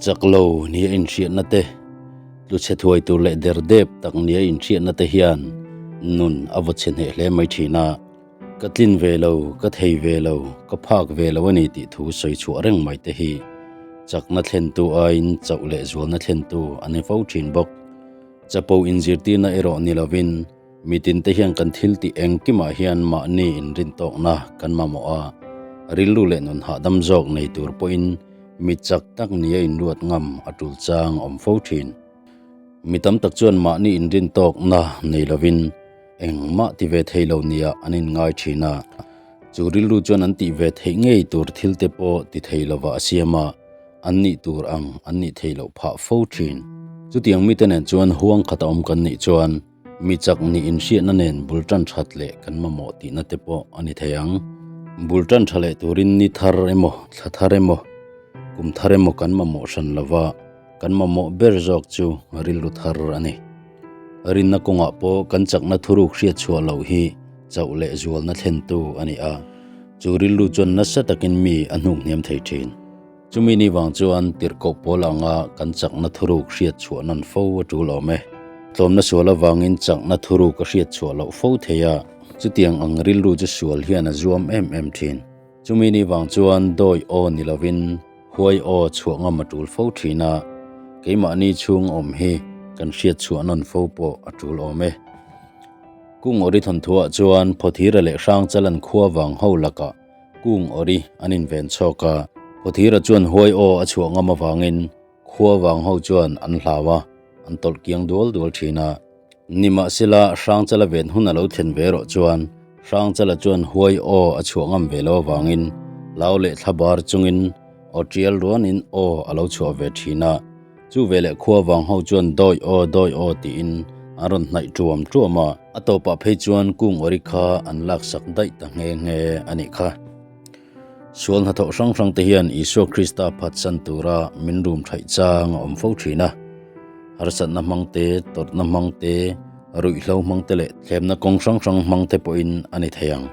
Chak lo nia inhriatna te, tlu chhe thuai tur leh der dep tak nia inhriatna te hian nun a vaw chhe hneh hle mai thin a. Ka tlin ve lo, ka thei ve lo, ka phak ve lo a ni tih thu sawi chhuah reng mai te hi chakna thlentu aiin chauh leh zualna thlentu a ni fo thin bawk. Chapo inzirtirna erawh ni lovin Mitin te hian kan thil tih engkimah hian mahni inrintawkna kan mamawh a, rilru leh nun hahdam zawk nei tur pawhin mi chak tak nia inruat ngam a tul chang a awm fo thin. Mi tam tak chuan mahni inrintawkna nei lovin engmah ti ve thei lo nia an inngai thin a, chu rilru chuan an tih ve theih ngei tur thil te pawh ti thei lovah a siam a, an nih tur ang an nih theih loh phah fo thin. Chutiang mite nen chuan huang khat a awm kan nih chuan Mi chak nih inhriatna nen bul tan that leh kan mamawh tihna te pawh a ni thei ang. Bul tan tha leh turin ni thar emaw, thla thar emaw, kum thar emaw kan mamawh hran lova, kan mamawh ber zawk chu rilru thar a ni. Rinna kawngah pawh kan chakna thuruk hriat chhuah loh hi chauh leh zualna thlentu a ni a, chu rilru chuan nasa takin mi a hnuk hniam thei thin. Chumi ni vang chuan tirhkoh pawl anga kan chakna thuruk hriat chhuah nan fo a tul awm e. Tlawmna sual avangin chakna thuruk a hriat chhuah loh fo thei a, chutiang ang rilru chu sual hian a zuam em em thin. Chumi ni vang chuan dawi aw ni lovin huai aw chhuah ngam a tul fo thin a, keimahni chhung awm hi kan hriat chhuah nawn fo pawh a tul awm e. Kung awri thawnthuah chuan Phawthira leh Hrangchalan khua vang ho lakah Kung awri an inven chhawk a, Phawthira chuan huai aw a chhuah ngam avangin khua vang ho chuan an hlau a, an tawlh kiang dual dual thin a. Nimahsela, Hrangchala ven hun a lo thlen ve erawh chuan Hrangchala chuan huai aw a chhuah ngam ve lo avangin lau leh thlabar chungin aw tial ruanin aw a lo chhuah ve thin a. Chu veleh khua vang ho chuan dawi aw dawi aw tiin an rawn hnaih tuam tuam a, a tawpah phei chuan kung awri kha an laksak daih ta nghe nghe a nih kha. Sual hnathawh hrang hrang te hian Isua Krista phatsan tura min rum thaih chang a awm fo thin a. Harsatna hmang te, tawrhna hmang te, ruihhlo hmang te leh thlemna kawng hrang hrang hmang te pawhin a ni thei ang.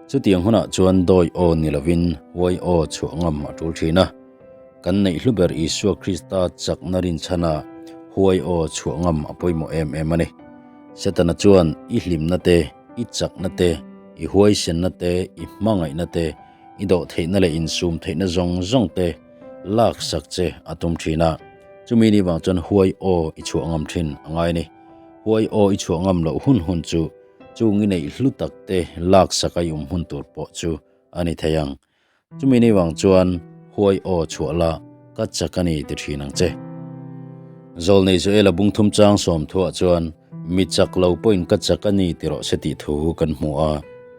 Chutiang hunah chuan dawi aw ni lovin huai aw chhuah ngam a tul thin a. Kan neih hlu ber Isua Krista chakna rinchhana huai aw chhuah ngam a pawimawh em em a ni. Setana chuan i hlimna te, i chakna te, i huaisenna te, i hmangaihna te, i dawhtheihna leh insum theihna zawng zawng te laksak che a tum thin a. Chumi ni vang chuan huai aw i chhuah ngam thin a ngai a ni. Huai aw i chhuah ngam loh hun hun chu chung i neih hlu tak te laksak a i um hun tur pawh chu a ni thei ang. Chumi ni vang chuan huai aw chhuah la ka chak a ni ti thin ang che. Zawlnei Joela bungthum chang sawm thuah chuan mi chak lo pawhin ka chak a ni ti rawh se tih thu kan hmu a.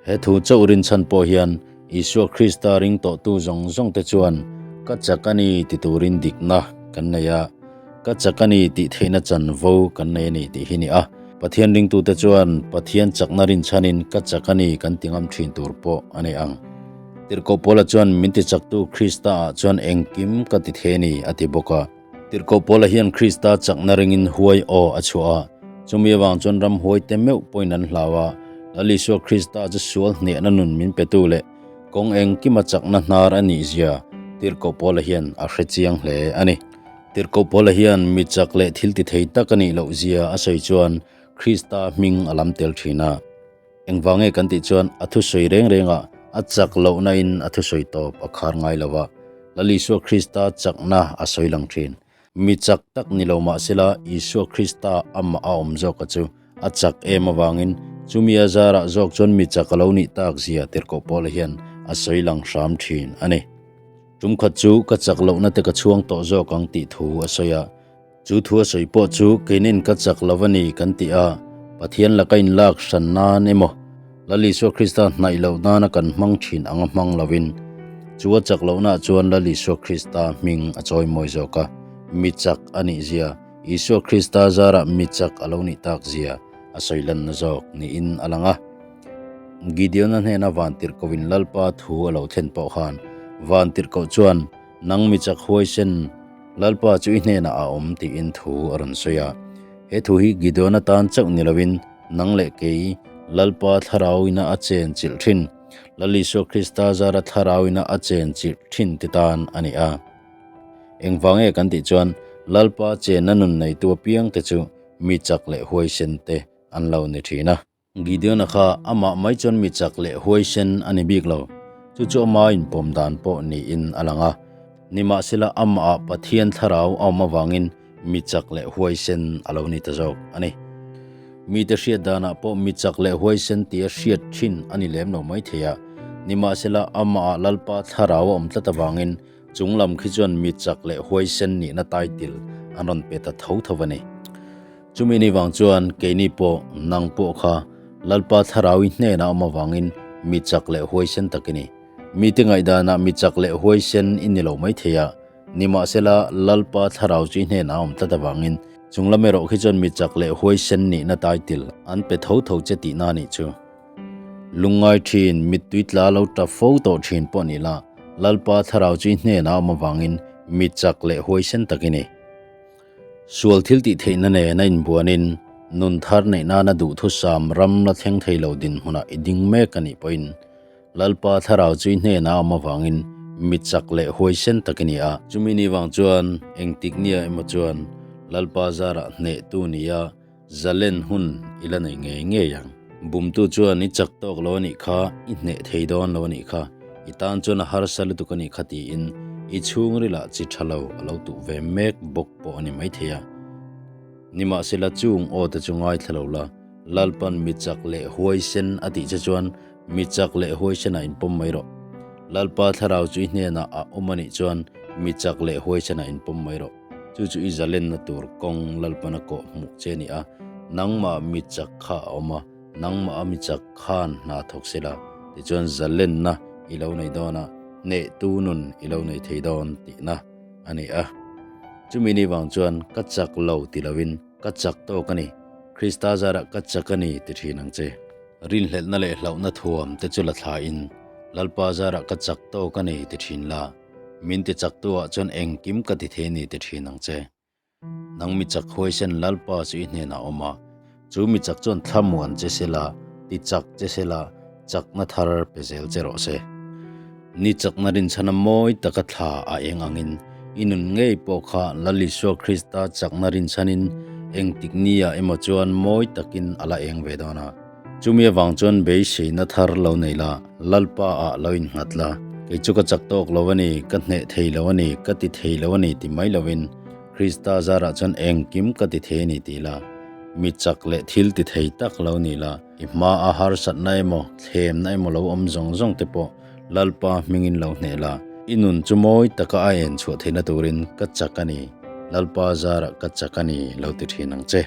He thu chauh rinchhan pawh hian Isua Krista ring tawhtu zawng zawng te chuan ka chak a ni ti turin dikna kan nei a, ka chak a ni tih theihna chanvo kan nei a ni tih hi ni a. Pathian ringtute chuan Pathian chakna rinchhanin ka chak a ni kan ti ngam thin tur pawh a ni ang. Tirhkoh Paula chuan min tichaktu Krista-ah chuan engkim ka ti thei a ni, a ti bawk a. Tirhkoh Paula hian Krista chakna ringin huai aw a chhuah a. Chumi avang chuan ramhuaite meuh pawhin an hlau a. Lal Isua Krista chu sual hnehna nun min petu leh kawng engkima chakna hnar a nih zia Tirhkoh Paula hian a hre chiang hle a ni. Tirhkoh Paula hian mi chak leh thil ti thei tak a nih loh zia a sawi chuan Krista hming a lam tel thin a. Engvang nge kan tih chuan a thusawi reng rengah a chak lohna in a thusawi tawp a khar ngai lo a, Lal Isua Krista chakna a sawi lang thin. Mi chak tak ni lo mahsela Isua Krista amah a awm zawka chu a chak em avangin chumi a zarah zawk chuan mi chak a lo nih tak zia tirhkoh Paula hian a sawi lang hram thin a ni. Tum khat chu ka chak lohna te ka chhuang tawh zawk ang tih thu a sawi a. Chu thu a sawi pawh chu keinin ka chak lo a ni kan ti a, Pathian laka inlak hran nan emaw, Lal Isua Krista hnaih loh nana kan hmang thin anga hmang lovin, chu a chak lohnaah chuan Lal Isua Krista hming a chawi mawi zawk a, mi chak a nih zia, Isua Krista zarah mi chak a lo nih tak zia a sawi lanna zawk niin a lang a. Gideon-a hnena vantirhkohin Lalpa thu a lo thlen pawh khan vantirhkoh chuan, Nang mi chak huaisen, Lalpa chu i hnenah a awm tiin thu a rawn sawi a. He thu hi Gideon atan chauh ni lovin nang leh kei Lalpa thlarauina a chen chilh thin, Lal Isua Krista zara thlarauina a chen chilh thin ti tan a ni a. Engvang nge kan tih chuan Lalpa chenna nun neitu apiangte chu mi chak leh huaisen te an lo ni thin a. Gideon-a kha amah mai chuan mi chak leh huaisen a ni bik lo. Chu chu ama inpawm dan pawh niin a lang a. Nimahsela amahah Pathian thlarau a awm avangin mi chak leh huaisen a lo ni ta zawk a ni. Mite hriat danah pawh mi chak leh huaisen tia hriat thin a ni lem lo mai thei a. Nimahsela amahah Lalpa thlarau a awm tlat avangin Chung lam khi chuan mi chak leh huaisen nihna title an rawn pe ta tho tho a ni. Chumi ni vang chuan keini pawh nang pawh kha Lalpa Thlarau i hnenah awm avangin mi chak leh huaisen tak i ni. Mite ngaihdanah mi chak leh huaisen i ni lo mai thei a, nimahsela Lalpa Thlarau chu i hnenah a awm tlat avangin chung lam erawh khi chuan mi chak leh huaisen nihna title an pe tho tho che tihna a nih chu. Lungngai thin, mittui tla lo tap fo tawh thin pawh ni la, Lalpa Thlarau chu i hnenah awm avangin mi chak leh huaisen tak i ni. Sual thil tih theihna nen a inbuanin nun thar neih nana duhthusam ram la thleng thei lo dinhmunah i ding mek a nih pawhin Lalpa Thlarau chu i hnenah awm avangin mi chak leh huaisen tak i ni a. Chumi ni vang chuan engtik nia emaw chuan Lalpa zarah hnehtu nia Zalen hun i la nei ngei ngei ang. Bumtu chuan i chak tawk lo a nih kha, i hneh thei dawn lo a nih kha, i tan chuan a harsa lutuk a nih kha tiin i chhungrilah chi tha lo a lo tuh ve mek bawk pawh a ni maithei a. Nimahsela chung aw te chu ngaithla lo la, Lalpan mi chak leh huaisen a tih che chuan mi chak leh huaisenah inpawm mai rawh. Lalpa thlarau chu i hnenah a awm a nih chuan mi chak leh huaisenah inpawm mai rawh. Chu chu i zalenna tur kawng Lalpana kawh hmuh che a ni a, nangmah mi chak kha a awm a, nangmah a mi chak khan hna thawk se la, tichuan zalenna i lo nei dawn a, hnehtu nun i lo nei thei dawn tihna a ni a. Chumi ni vang chuan ka chak lo ti loin ka chak tawk a ni, Krista zarah ka chak a ni ti thin ang che. Rinhlelhna leh hlauhna thuam te chu la thlain Lalpa zarah ka chak tawk a ni ti thin la. Min ti chak tu ah chuan engkim ka ti thei ni ti thin ang che. Nang mi chak huaisen Lalpa chu i hnenah awm a, chu mi chak chuan thlamuan che se la, ti chak che se la, chakna thar pe zel che rawh se. Ni chakna rinchhana mawi taka thla a eng angin i nun ngei pawh kha Lal Isua Krista chakna rinchhanin engtik ni ah emaw chuan mawi takin a la eng ve dawn a. Chumi avang chuan beiseina thar lo nei la, Lalpa ah lo innghat la. Kei chu ka chak tawk lo a ni, ka hneh thei lo a ni, ka ti thei lo a ni ti mai lovin Krista zarah chuan engkim ka ti thei a ni ti la. Mi chak leh thil ti thei tak lo ni la, i hma a harsatna emaw, thlemna emaw lo awm zawng zawng te pawh Lalpa hmingin lo hneh la. I nun chu mawi taka a en chhuah theihna turin ka chak a ni, Lalpa zarah ka chak a ni lo ti thin ang che.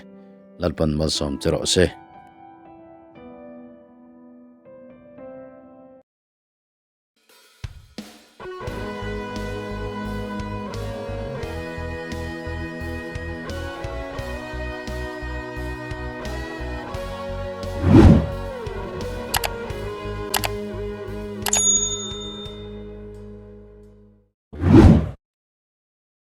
Lalpan malsawm che rawh se.